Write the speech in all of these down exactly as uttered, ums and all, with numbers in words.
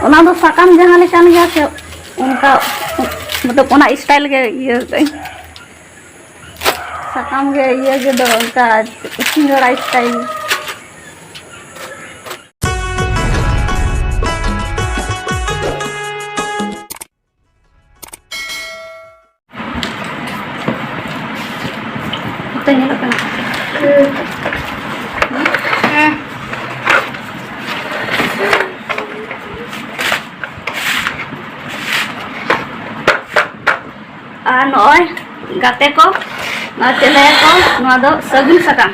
ᱚᱱᱟ ᱫᱚ ᱥᱟᱠᱟᱢ ᱡᱟᱦᱟᱸ ᱞᱮᱠᱟᱱ ᱜᱮᱭᱟ ᱥᱮ, ᱚᱱᱠᱟ, ᱢᱚᱛᱞᱚᱵ, ᱚᱱᱟ style ᱜᱮ ᱤᱭᱟᱹ ᱠᱟᱜ ᱟᱹᱧ᱾ ᱥᱟᱠᱟᱢ ᱜᱮ ᱤᱭᱟᱹ ᱜᱮ ᱫᱚ ᱚᱱᱠᱟ ᱥᱤᱸᱜᱟᱹᱲᱟ style᱾ ᱱᱚᱛᱮ ᱧᱮᱞᱚᱜ ᱠᱟᱱᱟ᱾ ᱦᱮᱸ᱾ ᱟᱨ ᱱᱚᱜᱼᱚᱭ ᱜᱟᱛᱮ ᱠᱚ, ᱱᱚᱣᱟ ᱪᱮᱫ ᱞᱟᱹᱭᱟᱠᱚ, ᱱᱚᱣᱟ ᱫᱚ ᱥᱟᱹᱜᱩᱱ ᱥᱟᱠᱟᱢ,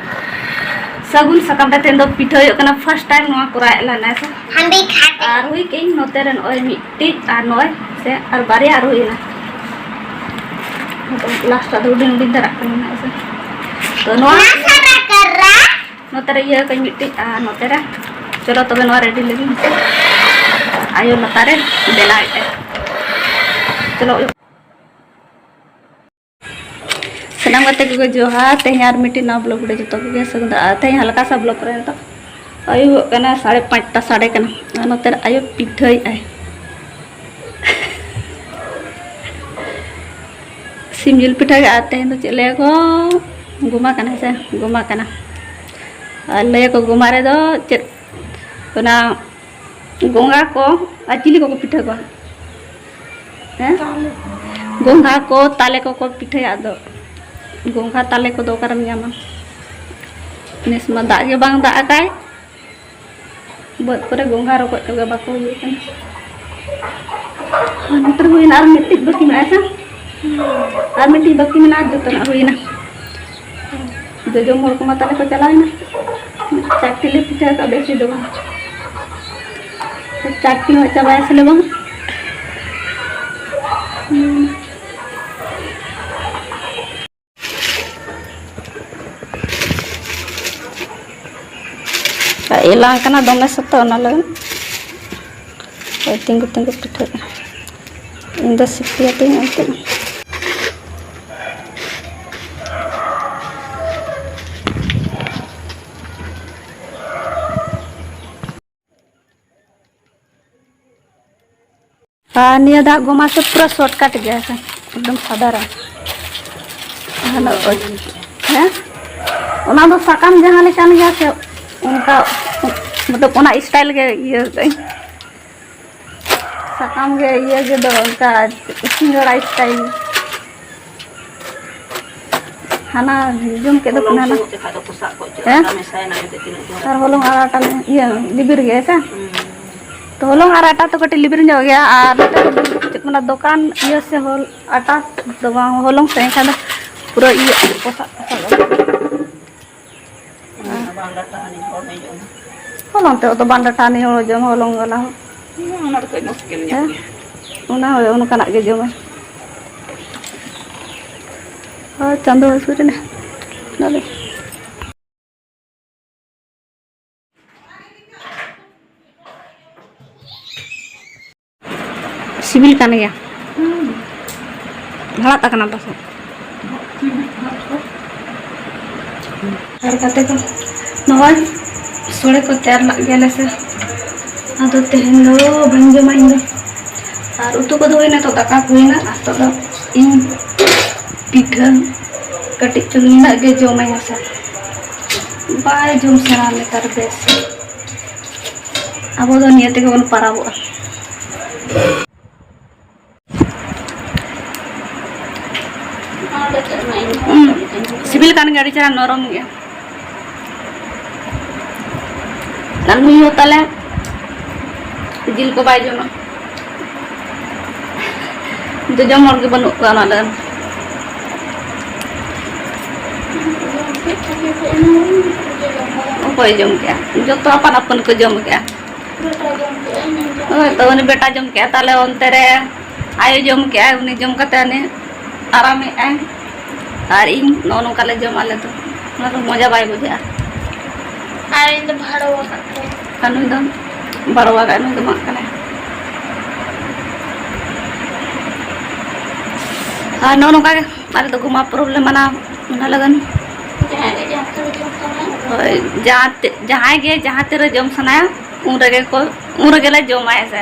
ᱥᱟᱹᱜᱩᱱ ᱥᱟᱠᱟᱢ ᱨᱮ ᱛᱮᱦᱮᱧ ᱫᱚ ᱯᱤᱴᱷᱟᱹ ᱦᱩᱭᱩᱜ ᱠᱟᱱᱟ, first time ᱱᱚᱣᱟ ᱠᱚᱨᱟᱣᱮᱫ ᱞᱮ ᱦᱮᱸ ᱥᱮ᱾ ᱦᱟᱺᱰᱤ ᱠᱷᱟᱴ᱾ ᱟᱨ ᱦᱩᱭ ᱠᱮᱜᱼᱟᱹᱧ ᱱᱚᱛᱮ ᱨᱮ ᱱᱚᱜᱼᱚᱭ ᱢᱤᱫᱴᱤᱡ ᱟᱨ ᱱᱚᱜᱼᱚᱭ ᱥᱮ ᱟᱨ ᱵᱟᱨᱭᱟ ᱟᱨ ᱦᱩᱭᱱᱟ᱾ ᱞᱟᱥᱴ ᱫᱚ ᱦᱩᱰᱤᱧ ᱦᱩᱰᱤᱧ ᱫᱷᱟᱨᱟᱜ ᱠᱟᱱᱟ ᱦᱮᱸ ᱥᱮ᱾ ᱛᱚ ᱱᱚᱣᱟ ᱱᱚᱛᱮ ᱨᱮ ᱤᱭᱟᱹ ᱠᱟᱹᱧ ᱢᱤᱫᱴᱤᱡ ᱟᱨ ᱱᱚᱛᱮ ᱨᱮ, ᱪᱚᱞᱚ ᱛᱚᱵᱮ ᱱᱚᱣᱟ ready ᱞᱟᱹᱜᱤᱫ ᱦᱮᱸ ᱥᱮ᱾ ᱟᱭᱳ ᱞᱟᱛᱟᱨ ᱨᱮ ᱵᱮᱱᱟᱣᱮᱫ ᱟᱭ᱾ ᱪᱚᱞᱚ᱾ ᱥᱟᱱᱟᱢ ᱜᱟᱛᱮ ᱠᱚᱜᱮ ᱡᱚᱦᱟᱨ᱾ ᱛᱮᱦᱮᱧ ᱟᱨ ᱢᱤᱫᱴᱤᱡ ᱱᱟᱣᱟ vlog ᱨᱮ ᱡᱚᱛᱚ ᱠᱚᱜᱮ ᱥᱟᱹᱜᱩᱱ ᱫᱟᱨᱟᱢ᱾ ᱟᱨ ᱛᱮᱦᱮᱧ ᱦᱟᱞᱠᱟ ᱥᱟ vlog ᱨᱮ ᱱᱤᱛᱚᱜ ᱟᱹᱭᱩᱵᱚᱜ ᱠᱟᱱᱟ, ᱥᱟᱲᱮ ᱯᱟᱸᱪᱴᱟ ᱥᱟᱰᱮ ᱠᱟᱱᱟ᱾ ᱟᱨ ᱱᱚᱛᱮ ᱨᱮ ᱟᱭᱳ ᱯᱤᱴᱷᱟᱹᱭᱮᱫ ᱟᱭ᱾ ᱥᱤᱢ ᱡᱤᱞ ᱯᱤᱴᱷᱟᱹ ᱜᱮ᱾ ᱟᱨ ᱛᱮᱦᱮᱧ ᱫᱚ ᱪᱮᱫ ᱞᱟᱹᱭᱟᱠᱚ, ᱜᱚᱢᱟ ᱠᱟᱱᱟ ᱦᱮᱸ ᱥᱮ, ᱜᱚᱢᱟ ᱠᱟᱱᱟ᱾ ᱟᱨ ᱞᱟᱹᱭᱟᱠᱚ ᱜᱚᱢᱟ ᱨᱮᱫᱚ ᱪᱮᱫ, ᱚᱱᱟ ᱜᱚᱸᱜᱷᱟ ᱠᱚ ᱟᱨ ᱪᱤᱞᱤ ᱠᱚᱠᱚ ᱯᱤᱴᱷᱟᱹ ᱠᱚᱣᱟ? ᱦᱮᱸ? ᱛᱟᱞᱮ᱾ ᱜᱚᱸᱜᱷᱟ ᱠᱚ, ᱛᱟᱞᱮ ᱠᱚᱠᱚ ᱯᱤᱴᱷᱟᱹᱭᱟ᱾ ᱟᱫᱚ ᱜᱚᱸᱜᱷᱟ ᱛᱟᱞᱮ ᱠᱚᱫᱚ ᱚᱠᱟᱨᱮᱢ ᱧᱟᱢᱟ? ᱱᱮᱥ ᱢᱟ ᱫᱟᱜ ᱜᱮ ᱵᱟᱝ ᱫᱟᱜ ᱟᱠᱟᱭ᱾ ᱵᱟᱹᱫᱽ ᱠᱚᱨᱮ ᱜᱚᱸᱜᱷᱟ ᱨᱚᱠᱚᱡ ᱠᱚᱜᱮ ᱵᱟᱠᱚ ᱦᱩᱭᱩᱜ ᱠᱟᱱᱟ᱾ ᱟᱨ ᱱᱚᱛᱮ ᱨᱮ ᱦᱩᱭᱱᱟ ᱟᱨ ᱢᱤᱫᱴᱤᱡ ᱵᱟᱹᱠᱤ ᱢᱮᱱᱟᱜᱼᱟ ᱥᱮ? ᱟᱨ ᱢᱤᱫᱴᱤᱡ ᱵᱟᱹᱠᱤ ᱢᱮᱱᱟᱜᱼᱟ, ᱡᱚᱛᱚᱱᱟᱜ ᱦᱩᱭᱱᱟ᱾ ᱡᱚᱡᱚᱢ ᱦᱚᱲ ᱠᱚᱢᱟ ᱛᱟᱞᱮ ᱠᱚ ᱪᱟᱞᱟᱣᱮᱱᱟ᱾ ᱪᱟᱨᱴᱤ ᱞᱮ ᱯᱤᱴᱷᱟᱹ ᱟᱠᱟᱫ, ᱵᱮᱥᱤ ᱫᱚ ᱵᱟᱝ᱾ ᱪᱟᱨᱴᱤ ᱦᱚᱸ ᱪᱟᱵᱟᱭᱟ ᱥᱮᱞᱮ ᱵᱟᱝ? ᱮᱞᱟᱝ ᱠᱟᱱᱟ ᱫᱚᱢᱮ ᱥᱚᱠᱛᱚ, ᱚᱱᱟ ᱞᱟᱹᱜᱤᱫ ᱳᱭ ᱛᱤᱸᱜᱩ ᱛᱤᱸᱜᱩ ᱯᱤᱴᱷᱟᱹᱜᱼᱟ᱾ ᱤᱧ ᱫᱚ ᱥᱤᱯᱤᱭᱟᱛᱤᱧ ᱚᱱᱛᱮ᱾ ᱟᱨ ᱱᱤᱭᱟᱹ ᱫᱟᱜ ᱜᱚᱢᱟ ᱥᱮ ᱯᱩᱨᱟᱹ ᱥᱚᱨᱴᱠᱟᱴ ᱜᱮᱭᱟ ᱥᱮ, ᱮᱠᱫᱚᱢ ᱥᱟᱫᱷᱟᱨᱚᱱ᱾ ᱦᱮᱸ, ᱚᱱᱟ ᱫᱚ ᱥᱟᱠᱟᱢ ᱡᱟᱦᱟᱸ ᱞᱮᱠᱟᱱ ᱜᱮᱭᱟ ᱥᱮ, ᱚᱱᱠᱟ, ᱢᱚᱛᱞᱚᱵ ᱚᱱᱟ ᱥᱴᱟᱭᱤᱞ ᱜᱮ ᱤᱭᱟᱹ ᱠᱟᱜ ᱟᱹᱧ᱾ ᱥᱟᱠᱟᱢ ᱜᱮ ᱤᱭᱟᱹ ᱜᱮ ᱫᱚ ᱚᱱᱠᱟ ᱥᱤᱸᱜᱟᱹᱲᱟ ᱥᱴᱟᱭᱤᱞ᱾ ᱦᱟᱱᱟ ᱡᱚᱢ ᱠᱮᱫ ᱫᱚ ᱦᱚᱞᱚᱝ ᱦᱟᱱᱟ᱾ ᱥᱩᱱᱩᱢ ᱛᱮᱠᱷᱟᱡ ᱫᱚ ᱯᱚᱥᱟᱜ ᱠᱚᱜ ᱪᱚ, ᱦᱮᱸ? ᱟᱨ ᱢᱮᱥᱟᱭᱮᱱᱟ ᱮᱱᱛᱮ ᱛᱤᱱᱟᱹᱜ ᱪᱚᱨᱚᱠ᱾ ᱟᱨ ᱦᱚᱞᱚᱝ ᱟᱨ ᱟᱴᱟ ᱞᱮ ᱤᱭᱟᱹ ᱞᱤᱵᱤᱨ ᱜᱮᱭᱟ ᱥᱮ? ᱦᱩᱸ᱾ ᱛᱚ ᱦᱚᱞᱚᱝ ᱟᱨ ᱟᱴᱟ ᱛᱚ ᱠᱟᱹᱴᱤᱡ ᱞᱤᱵᱤᱨ ᱧᱚᱜ ᱜᱮᱭᱟ, ᱟᱨ ᱱᱚᱛᱮ ᱫᱚ ᱪᱮᱫ ᱠᱚ ᱢᱮᱱᱟ, ᱫᱚᱠᱟᱱ ᱤᱭᱟᱹ ᱥᱮ ᱦᱚᱞ-, ᱟᱴᱟ ᱫᱚ ᱵᱟᱝ, ᱦᱚᱞᱚᱝ ᱥᱮ, ᱮᱱᱠᱷᱟᱱ ᱫᱚ ᱯᱩᱨᱟᱹ ᱤᱭᱟᱹ ᱯᱚᱥᱟᱜ ᱯᱚᱥᱟᱜᱚᱜᱼᱟ᱾ ᱚᱱᱟ ᱵᱟᱝ ᱞᱟᱴᱟᱜᱼᱟ, ᱟᱹᱰᱤ ᱦᱚᱲ ᱦᱩᱭᱩᱜᱼᱟ᱾ ᱦᱚᱞᱚᱝ ᱛᱮ ᱫᱚ ᱵᱟᱝ ᱞᱟᱴᱟᱜᱼᱟ, ᱱᱤᱭᱟᱹ ᱦᱚᱲ ᱡᱚᱢ ᱦᱚᱞᱚᱝ ᱵᱟᱞᱟ ᱦᱚᱸ᱾ ᱦᱮᱸ, ᱚᱱᱟ ᱫᱚ ᱠᱟᱹᱡ ᱢᱩᱥᱠᱤᱞ ᱧᱚᱜ ᱦᱮᱸ? ᱜᱮᱭᱟ᱾ ᱚᱱᱟ ᱦᱳᱭ, ᱚᱱᱠᱟᱱᱟᱜ ᱜᱮ ᱡᱚᱢᱟᱭ᱾ ᱦᱳᱭ, ᱪᱟᱸᱫᱚ ᱦᱟᱹᱥᱩᱨ ᱮᱱᱟ᱾ ᱚᱱᱟ ᱫᱚ ᱥᱤᱵᱤᱞ ᱠᱟᱱ ᱜᱮᱭᱟ᱾ ᱦᱩᱸ᱾ ᱦᱟᱲᱦᱟᱫ ᱟᱠᱟᱱᱟ ᱯᱟᱥᱮ᱾ ᱟᱨ ᱜᱟᱛᱮ ᱠᱚ, ᱱᱚᱜᱼᱚᱭ ᱥᱳᱲᱮ ᱠᱚ ᱛᱮᱭᱟᱨ ᱞᱟᱜ ᱜᱮᱭᱟᱞᱮ ᱥᱮ᱾ ᱟᱫᱚ ᱛᱮᱦᱮᱧ ᱫᱚ ᱵᱟᱹᱧ ᱡᱚᱢᱟ ᱤᱧ ᱫᱚ᱾ ᱟᱨ ᱩᱛᱩ ᱠᱚᱫᱚ ᱦᱩᱭᱱᱟ, ᱛᱚ ᱫᱟᱠᱟ ᱠᱚ ᱦᱩᱭᱱᱟ᱾ ᱟᱨ ᱱᱤᱛᱚᱜ ᱫᱚ ᱤᱧ ᱯᱤᱴᱷᱟᱹ ᱠᱟᱹᱴᱤᱡ ᱪᱩᱞᱩᱝ ᱜᱮ ᱡᱚᱢᱟᱹᱧ ᱦᱮᱸᱥᱮ᱾ ᱵᱟᱭ ᱡᱚᱢ ᱥᱟᱱᱟ ᱱᱮᱛᱟᱨ ᱵᱮᱥ᱾ ᱟᱵᱚ ᱫᱚ ᱱᱤᱭᱟᱹ ᱛᱮᱜᱮ ᱵᱚᱱ ᱯᱟᱨᱟᱵᱚᱜᱼᱟ᱾ ᱦᱩᱸ, ᱥᱤᱵᱤᱞ ᱠᱟᱱ ᱜᱮᱭᱟ, ᱟᱹᱰᱤ ᱪᱮᱦᱨᱟ ᱱᱚᱨᱚᱢ ᱜᱮᱭᱟ᱾ ᱟᱨ ᱱᱩᱭ ᱦᱚᱸ ᱛᱟᱞᱮ ᱡᱤᱞ ᱠᱚ ᱵᱟᱭ ᱡᱚᱢᱟ᱾ ᱡᱚᱡᱚᱢ ᱦᱚᱲ ᱜᱮ ᱵᱟᱹᱱᱩᱜ ᱠᱚᱣᱟ ᱚᱱᱟ ᱞᱟᱹᱜᱤᱫ᱾ ᱚᱠᱚᱭ ᱡᱚᱢ ᱠᱮᱜᱼᱟ? ᱡᱚᱛᱚ ᱟᱯᱟᱱ ᱟᱯᱤᱱ ᱠᱚ ᱡᱚᱢ ᱠᱮᱜᱼᱟ᱾ ᱦᱳᱭ, ᱛᱚ ᱩᱱᱤ ᱵᱮᱴᱟ ᱡᱚᱢ ᱠᱮᱜᱼᱟ, ᱛᱟᱦᱞᱮ ᱚᱱᱛᱮ ᱨᱮ ᱟᱭᱳ ᱡᱚᱢ ᱠᱮᱜᱼᱟᱭ, ᱩᱱᱤ ᱡᱚᱢ ᱠᱟᱛᱮ ᱩᱱᱤ ᱟᱨᱟᱢᱮᱜᱼᱟᱭ᱾ ᱟᱨ ᱤᱧ ᱱᱚᱜᱼᱚ ᱱᱚᱝᱠᱟ ᱞᱮ ᱡᱚᱢᱟ ᱟᱞᱮ ᱫᱚ, ᱚᱱᱟ ᱫᱚ ᱢᱚᱡᱟ ᱵᱟᱭ ᱵᱩᱡᱷᱟᱹᱜᱼᱟ᱾ ᱟᱨ ᱤᱧ ᱫᱚ ᱵᱷᱟᱲᱚ ᱟᱠᱟᱫ ᱠᱚᱣᱟᱧ᱾ ᱟᱨ ᱱᱩᱭ ᱫᱚ ᱵᱷᱟᱲᱚ ᱟᱠᱟᱫ, ᱱᱩᱭ ᱫᱚ ᱵᱟᱝ ᱠᱟᱱᱟᱭ᱾ ᱟᱨ ᱱᱚᱜᱼᱚ ᱱᱚᱝᱠᱟ ᱜᱮ ᱟᱞᱮ ᱫᱚ ᱜᱚᱢᱟ ᱯᱚᱨᱚᱵᱽ ᱞᱮ ᱢᱟᱱᱟᱣᱟ, ᱚᱱᱟ ᱞᱟᱹᱜᱤᱫ᱾ ᱡᱟᱦᱟᱸᱭ ᱜᱮ ᱡᱟᱦᱟᱸ ᱛᱤᱨᱮ ᱡᱚᱢ ᱥᱟᱱᱟᱭᱟ᱾ ᱦᱳᱭ, ᱡᱟᱦᱟᱸ ᱛᱮ-, ᱡᱟᱦᱟᱸᱭ ᱜᱮ ᱡᱟᱦᱟᱸ ᱛᱤᱨᱮ ᱡᱚᱢ ᱥᱟᱱᱟᱭᱟ, ᱩᱱ ᱨᱮᱜᱮ ᱠᱚ, ᱩᱱ ᱨᱮᱜᱮ ᱞᱮ ᱡᱚᱢᱟ, ᱦᱮᱸ ᱥᱮ᱾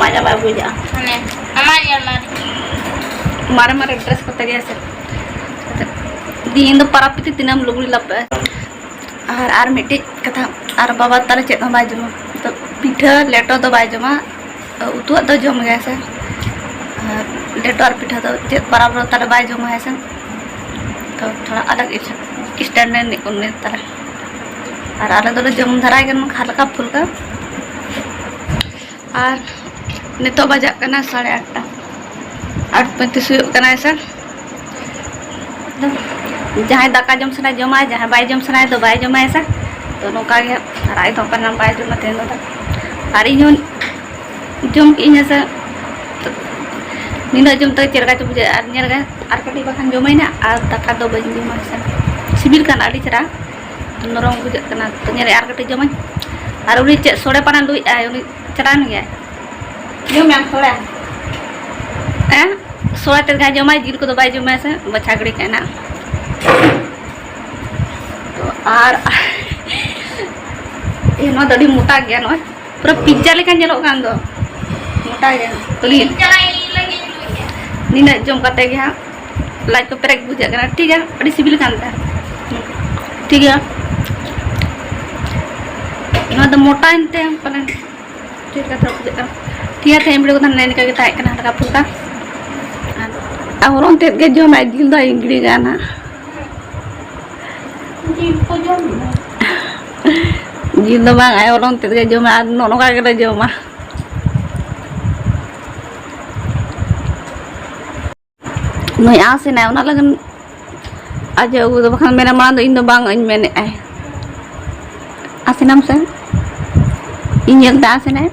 ᱢᱟᱡᱟ ᱵᱟᱭ ᱵᱩᱡᱷᱟᱹᱜᱼᱟ᱾ ᱦᱟᱱᱮ ᱟᱢᱟᱜ ᱧᱮᱞ ᱢᱮ᱾ ᱢᱟᱨᱮ ᱢᱟᱨᱮ ᱰᱨᱮᱥ ᱠᱚᱛᱮ ᱜᱮ ᱥᱮ᱾ ᱫᱤᱱ ᱫᱚ ᱯᱟᱨᱟᱵᱽ ᱯᱤᱛᱤ ᱛᱤᱱᱟᱹᱜ ᱮᱢ ᱞᱩᱜᱽᱲᱤ ᱞᱟᱯᱮ᱾ ᱟᱨ ᱟᱨ ᱢᱤᱫᱴᱤᱡ ᱠᱟᱛᱷᱟ, ᱟᱨ ᱵᱟᱵᱟ ᱛᱟᱞᱮ ᱪᱮᱫ ᱦᱚᱸ ᱵᱟᱭ ᱡᱚᱢᱟ᱾ ᱛᱚ ᱯᱤᱴᱷᱟᱹ ᱞᱮᱴᱚ ᱫᱚ ᱵᱟᱭ ᱡᱚᱢᱟ, ᱩᱛᱩᱣᱟᱜ ᱫᱚ ᱡᱚᱢ ᱜᱮᱭᱟ ᱥᱮ᱾ ᱟᱨ ᱞᱮᱴᱚ ᱟᱨ ᱯᱤᱴᱷᱟᱹ ᱫᱚ ᱪᱮᱫ ᱯᱟᱨᱟᱵᱽ ᱨᱮ ᱛᱟᱞᱮ ᱵᱟᱭ ᱡᱚᱢᱟ ᱦᱮᱸ ᱥᱮ᱾ ᱛᱚ ᱛᱷᱚᱲᱟ ᱟᱞᱟᱜᱽ ᱥᱴᱮᱱᱰᱟᱨᱰ ᱨᱤᱱᱤᱡ ᱠᱚ ᱢᱮᱱ ᱛᱟᱞᱮ᱾ ᱟᱨ ᱟᱞᱮ ᱫᱚᱞᱮ ᱡᱚᱢ ᱫᱷᱟᱨᱟᱭ ᱜᱮ ᱱᱚᱝᱠᱟ ᱦᱟᱞᱠᱟ ᱯᱷᱩᱞᱠᱟ᱾ ᱟᱨ ᱱᱤᱛᱚᱜ ᱵᱟᱡᱟᱜ ᱠᱟᱱᱟ ᱥᱟᱲᱮ ᱟᱴᱴᱟ, ᱟᱴ ᱯᱚᱸᱭᱛᱨᱤᱥ ᱦᱩᱭᱩᱜ ᱠᱟᱱᱟ ᱥᱮ᱾ ᱟᱫᱚ ᱡᱟᱦᱟᱸᱭ ᱫᱟᱠᱟ ᱡᱚᱢ ᱥᱟᱱᱟᱭ ᱡᱚᱢᱟᱭ, ᱡᱟᱦᱟᱸᱭ ᱵᱟᱭ ᱡᱚᱢ ᱥᱟᱱᱟᱭ ᱫᱚ ᱵᱟᱭ ᱡᱚᱢᱟᱭ ᱥᱮ᱾ ᱛᱚ ᱱᱚᱝᱠᱟ ᱜᱮ ᱟᱨ ᱟᱡ ᱫᱚ ᱚᱠᱟ ᱨᱮᱱᱟᱜ ᱵᱟᱭ ᱡᱚᱢᱟ ᱛᱮᱦᱮᱧ ᱫᱚ᱾ ᱟᱨ ᱤᱧ ᱦᱚᱸ ᱡᱚᱢ ᱠᱮᱫ ᱟᱹᱧ ᱦᱮᱸ ᱥᱮ᱾ ᱛᱚ ᱱᱤᱱᱟᱹᱜ ᱡᱚᱢ ᱛᱮ ᱪᱮᱫ ᱞᱮᱠᱟ ᱪᱚ ᱵᱩᱡᱷᱟᱹᱜᱼᱟ᱾ ᱟᱨ ᱧᱮᱞ ᱜᱮ ᱟᱨ ᱠᱟᱹᱴᱤᱡ ᱵᱟᱠᱷᱟᱱ ᱡᱚᱢᱟᱹᱧ ᱱᱟᱜ, ᱟᱨ ᱫᱟᱠᱟ ᱫᱚ ᱵᱟᱹᱧ ᱡᱚᱢᱟ ᱦᱮᱸ ᱥᱮ᱾ ᱥᱤᱵᱤᱞ ᱠᱟᱱᱟ ᱟᱹᱰᱤ ᱪᱮᱦᱨᱟ, ᱱᱚᱨᱚᱢ ᱵᱩᱡᱷᱟᱹᱜ ᱠᱟᱱᱟ᱾ ᱛᱚ ᱧᱮᱞ ᱟᱨ ᱠᱟᱹᱴᱤᱡ ᱡᱚᱢᱟᱹᱧ᱾ ᱟᱨ ᱩᱱᱤ ᱪᱮᱫ ᱥᱚᱲᱮ ᱯᱟᱱᱟ ᱞᱩᱭᱮᱫ ᱟᱭ, ᱩᱱᱤ ᱪᱟᱞᱟᱣᱮᱱ ᱜᱮᱭᱟᱭ᱾ ᱡᱚᱢ ᱢᱮ ᱟᱢ ᱛᱷᱚᱲᱟ᱾ ᱦᱮᱸ? ᱥᱚᱲᱮ ᱛᱮᱫ ᱜᱮ ᱡᱚᱢᱟᱭ, ᱡᱤᱞ ᱠᱚᱫᱚ ᱵᱟᱭ ᱡᱚᱢᱟᱭ ᱥᱮ, ᱵᱟᱪᱷᱟ ᱜᱤᱲᱤ ᱠᱟᱭ ᱱᱟᱜ᱾ ᱛᱚ ᱟᱨ ᱮ, ᱱᱚᱣᱟ ᱫᱚ ᱟᱹᱰᱤ ᱢᱚᱴᱟ ᱜᱮᱭᱟ, ᱱᱚᱜᱼᱚᱭ ᱯᱩᱨᱟᱹ ᱯᱤᱡᱡᱟ ᱞᱮᱠᱟ ᱧᱮᱞᱚᱜ ᱠᱟᱱ ᱫᱚ, ᱢᱚᱴᱟ ᱜᱮᱭᱟ᱾ ᱛᱩᱞᱤ ᱱᱤᱱᱟᱹᱜ ᱡᱚᱢ ᱠᱟᱛᱮ ᱜᱮ ᱦᱟᱸᱜ ᱞᱟᱡ ᱠᱚ ᱯᱮᱨᱮᱡ ᱵᱩᱡᱷᱟᱹᱜ ᱠᱟᱱᱟ᱾ ᱴᱷᱤᱠ ᱜᱮᱭᱟ, ᱟᱹᱰᱤ ᱥᱤᱵᱤᱞ ᱠᱟᱱ ᱛᱟᱦᱮᱸᱫ᱾ ᱴᱷᱤᱠ ᱜᱮᱭᱟ, ᱱᱚᱣᱟ ᱫᱚ ᱢᱚᱴᱟᱭᱮᱱ ᱛᱮ ᱯᱟᱞᱮᱱ᱾ ᱴᱷᱤᱠ ᱠᱟᱛᱷᱟ ᱵᱩᱡᱷᱟᱹᱜ ᱠᱟᱱᱟ᱾ ᱴᱷᱤᱠ ᱜᱮᱭᱟ, ᱛᱮᱦᱮᱧ ᱵᱷᱤᱰᱤᱭᱳ ᱠᱚᱫᱚ ᱱᱮᱜᱼᱮ ᱱᱤᱝᱠᱟ ᱜᱮ ᱛᱟᱦᱮᱸ ᱠᱟᱱᱟ, ᱦᱟᱞᱠᱟ ᱯᱷᱩᱞᱠᱟ᱾ ᱟᱨ ᱦᱚᱞᱚᱝ ᱛᱮᱫ ᱜᱮ ᱡᱚᱢᱟᱭ, ᱡᱤᱞ ᱫᱚ ᱟᱹᱧ ᱜᱤᱰᱤ ᱠᱟᱜᱼᱟ ᱱᱟᱜ᱾ ᱡᱤᱞ ᱠᱚ ᱡᱚᱢ ᱢᱮ᱾ ᱡᱤᱞ ᱫᱚ ᱵᱟᱝ, ᱟᱭ ᱦᱚᱞᱚᱝ ᱛᱮᱫ ᱜᱮ ᱡᱚᱢᱟ, ᱟᱨ ᱱᱚᱜᱼᱚ ᱱᱚᱝᱠᱟ ᱜᱮᱞᱮ ᱡᱚᱢᱟ᱾ ᱱᱩᱭ ᱟᱥᱮᱱᱟᱭ, ᱚᱱᱟ ᱞᱟᱹᱜᱤᱫ ᱟᱡ ᱟᱹᱜᱩ ᱫᱚ, ᱵᱟᱠᱷᱟᱱ ᱢᱮᱱᱟ ᱢᱟᱲᱟᱝ ᱫᱚ ᱤᱧ ᱫᱚ ᱵᱟᱝ ᱟᱹᱧ ᱢᱮᱱᱮᱫ ᱟᱭ᱾ ᱟᱥᱮᱱᱟᱢ ᱥᱮ? ᱤᱧ ᱧᱮᱞᱛᱮ ᱟᱥᱮᱱᱟᱭ᱾